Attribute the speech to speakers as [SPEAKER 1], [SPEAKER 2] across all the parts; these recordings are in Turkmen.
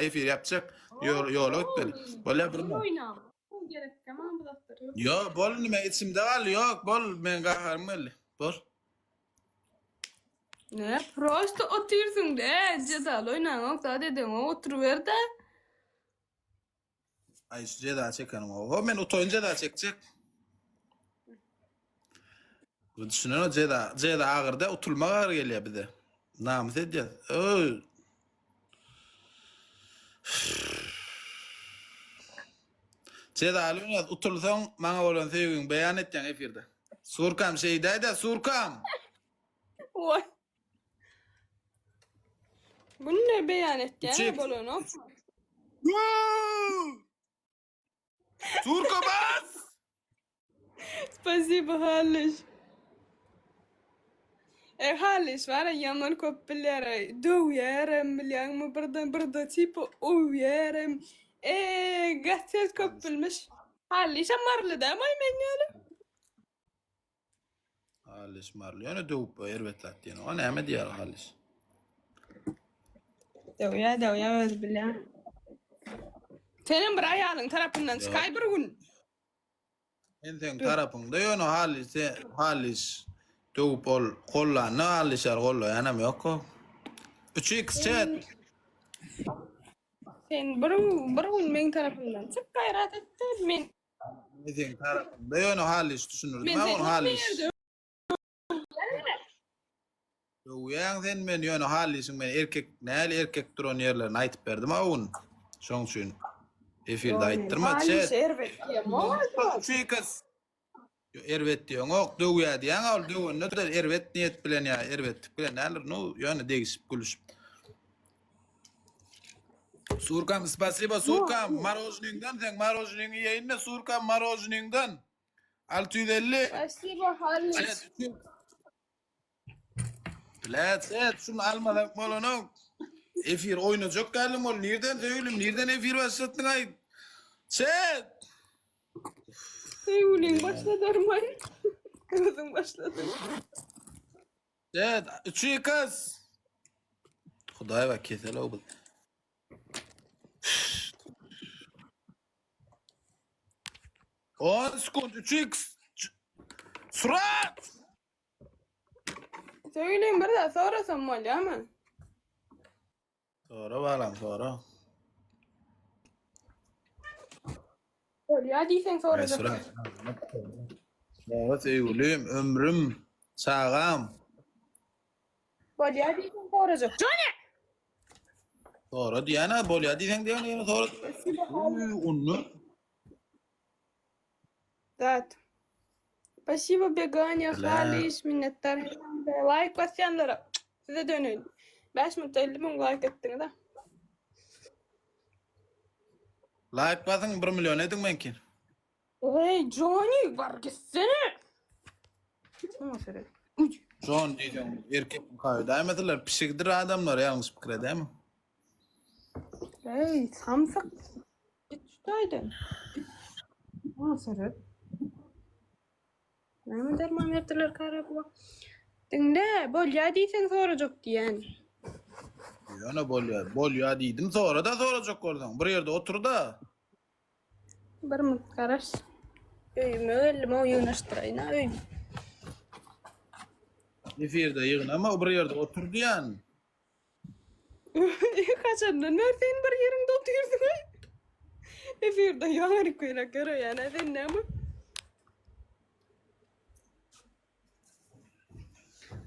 [SPEAKER 1] Efir ýapjak. Ýol ýola gitmeli. Bolýa bir.
[SPEAKER 2] Oýnam. Gerek maňa bu zatlar ýok.
[SPEAKER 1] Ýo, bol indi men içimde galdy. Ýok, bol men gaharym geldi. Bol.
[SPEAKER 2] Ne, prosto otyrsyň de, jezaly oýnaňok, zat edeňok, oturyber-de.
[SPEAKER 1] Aý şu jeza çekenim oho men utaýyn jeza çekjek. Bu düşünen jeza jeza agyrda utulmak agyr gelýär bize. Namys edýär. Öý. Jezaly oýnaýas utulsaň maňa bolan söýgiňi beýan etýäň efirde. Surkam şeýdäýdä surkam.
[SPEAKER 2] Oý. Bunu ne beýan etýän
[SPEAKER 1] Çek.
[SPEAKER 2] bolanok.
[SPEAKER 1] Surka bas!
[SPEAKER 2] Spasibo Halliş. E Halliş var ya yaman köp bilýär. Döwýärem bilýäňmi birden birde tipi öwýärem. E gaty köp bilmiş. Hallişem maryly dämi men ýaly?
[SPEAKER 1] Halis marly. Ýöne döwüp erbet zat diýen. O näme diýýär Halis?
[SPEAKER 2] Döwýä döwýä özi bilýär. Senem bir aýalyň tarapyndan çykaý bir gün.
[SPEAKER 1] Men seň tarapyňda ýöne Halis Halis döwüp ol gollanda Halis ýar gollaýanam ýok. 3x chat.
[SPEAKER 2] Sen bir bir gün meň tarapymdan çyk gaýrat et men
[SPEAKER 1] Men seň tarapyňda ýöne Halis düşündirdim. Men ony Halis. Döwýäň sen men ýöne Halisiň men erkek näli erkek duran ýerlerini aýtyp berdim a gün. Şoň üçin efirde aýtdyrma.
[SPEAKER 2] Halis erbet diýemok.
[SPEAKER 1] Çykas. Erbet diýeňok, döwýä diýäň ol döwende de erbet niýet bilen ýa erbetlik bilen däldir. Nu ýöne degişip gülüşip. Surkam spasiba Surkam marojnyňdan sen marojnyňy iýeýin-de Surkam marojnyňdan. 650.
[SPEAKER 2] Spasiba Halis.
[SPEAKER 1] Bilet, set, şunu almasak bolanok. Efir oýnajak geldim ol. Nirden söýgülim, nirden efir başlatdyň aý? Chat.
[SPEAKER 2] Söýgüliň başladarman. Özüň başladyň.
[SPEAKER 1] Chat, 3 kız. Hudaý bak kesel o bu. 10 sekund 3x. Surat!
[SPEAKER 2] Söýgülim bir zat sorasam bolýarmy?
[SPEAKER 1] Sora balam sora.
[SPEAKER 2] Bolýar diýseň sorajak.
[SPEAKER 1] Sora. Sora söýgülim, ömrüm, çagam.
[SPEAKER 2] Bolýar diýseň sorajak. Johnny!
[SPEAKER 1] Sora diýene bolýar diýseň diýene ýene sora. Uy,
[SPEAKER 2] Zat. Spasibo Beganya,
[SPEAKER 1] Bla.
[SPEAKER 2] Halis, minnetdar. Laýk basýanlara size döneýin. 5 minutda 50 müň laýk etdiňiz ha.
[SPEAKER 1] Laýk basyň 1 million ediň meňki.
[SPEAKER 2] Eý, Johnny, bar gitsene. Muňa seret. Uç.
[SPEAKER 1] John diýseň erkek kaýdaýmasylar pişikdir adamlar ýalňyş pikir edämi?
[SPEAKER 2] Eý, samsyk. Git şu taýdan. Muňa seret. Näme derman berdiler Karabuga? Diňle, bolýa diýseň sorajak diýen.
[SPEAKER 1] Ýöne bolýa, bolýa diýdim sora-da sorajak bolsaň. Bir ýerde otur-da.
[SPEAKER 2] Bir minut garaş. Öýüme geldim, o ýygnaşdyraýyn-a öýümi.
[SPEAKER 1] Efirde ýygnama, bir ýerde otur diýen.
[SPEAKER 2] Haçandan bäri sen bir ýeriňde otyrsyň-aý? Efirde ýaňyryk köýnek ýöreýän-ä sen näme?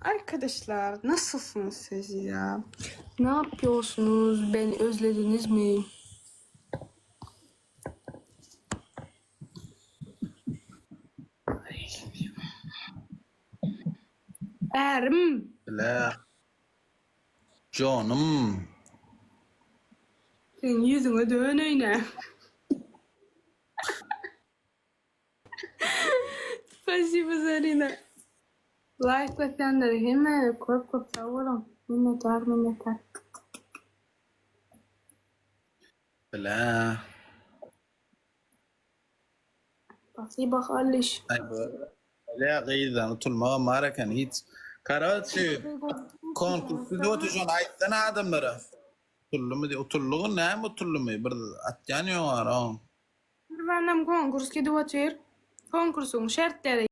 [SPEAKER 2] Arkadaşlar nasılsınız siz ya? Ne yapıyorsunuz? Beni özlediniz mi? Ärim.
[SPEAKER 1] Bile. Jonym.
[SPEAKER 2] Seň ýüzüňe döneýin-ä. Spasibo Zarina. Laýk basýanlara hemmäňize köp köp sag boluň. Minnetdar minnetdar.
[SPEAKER 1] Bile.
[SPEAKER 2] Spasibo Hallyş.
[SPEAKER 1] Bile gyzdan utulmagam bar eken hiç. Karoçi konkurssyz otur şony aýtsana adamlara. Utuldymy diý. Utuldygy näme utuldymy? Bir atýan ýok ara.
[SPEAKER 2] Gurbanam konkurs gidip otyr. Konkursyň şertleri.